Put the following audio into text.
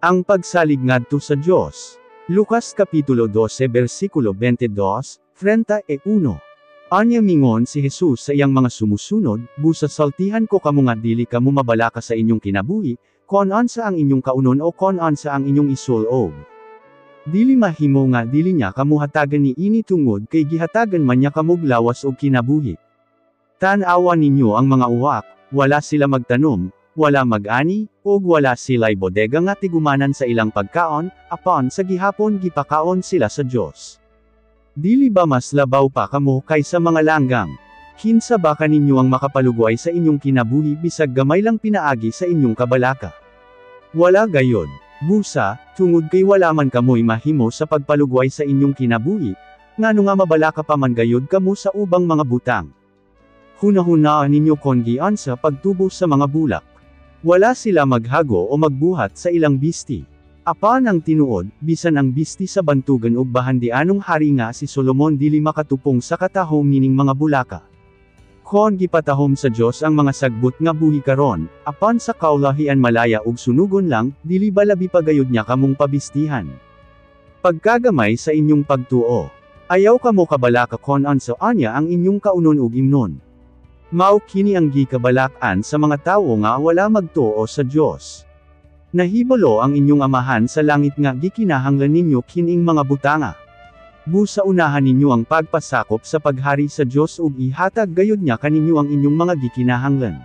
Ang pagsalig ngadto sa Dios. Lucas Kapitulo 12 versikulo 22, 31. Anya mingon si Jesus sa iyang mga sumusunod, "Busa sultihan ko kamo nga dili kamo mabalaka sa inyong kinabuhi, kon unsa ang inyong kaunon o kon unsa ang inyong isul-ob. Dili mahimo nga dili niya kamo hatagan ni ini tungod kay gihatagan man niya kamog lawas og kinabuhi. Tan-awa ninyo ang mga uwak, wala sila magtanom, wala mag-ani, ug wala sila'y bodega nga tigumanan sa ilang pagkaon, apan sa gihapon gipakaon sila sa Dios. Dili ba mas labaw pa kamo kaysa mga langgam? Kinsa ba kaninyo ang makapalugway sa inyong kinabuhi bisag gamay lang pinaagi sa inyong kabalaka? Wala gayod. Busa, tungod kay wala man kamoy mahimo sa pagpalugway sa inyong kinabuhi, ngano nga mabalaka pa man gayod kamo sa ubang mga butang? Hunahunaa ninyo kon giunsa pagtubo sa mga bulak. Wala sila maghago o magbuhat sa ilang bisti. Apan ang tinuod, bisan ang bisti sa bantugan ug bahandianong hari nga si Solomon dili makatupong sa katahom nining mga bulaka. Kon gipatahom sa Dios ang mga sagbot nga buhi karon, apan sa kaulahian malaya ug sunugon lang, dili ba labi pa gayud niya kamong pabistihan? Pagkagamay sa inyong pagtuo. Ayaw kamo kabalaka kon unsa anya ang inyong kaunon ug imnon. Mao kini ang gikabalak-an sa mga tawo nga wala magtuo sa Dios. Nahibalo ang inyong Amahan sa langit nga gikinahanglan ninyo kining mga butanga. Busa unahan ninyo ang pagpasakop sa paghari sa Dios ug ihatag gayud niya kaninyo ang inyong mga gikinahanglan.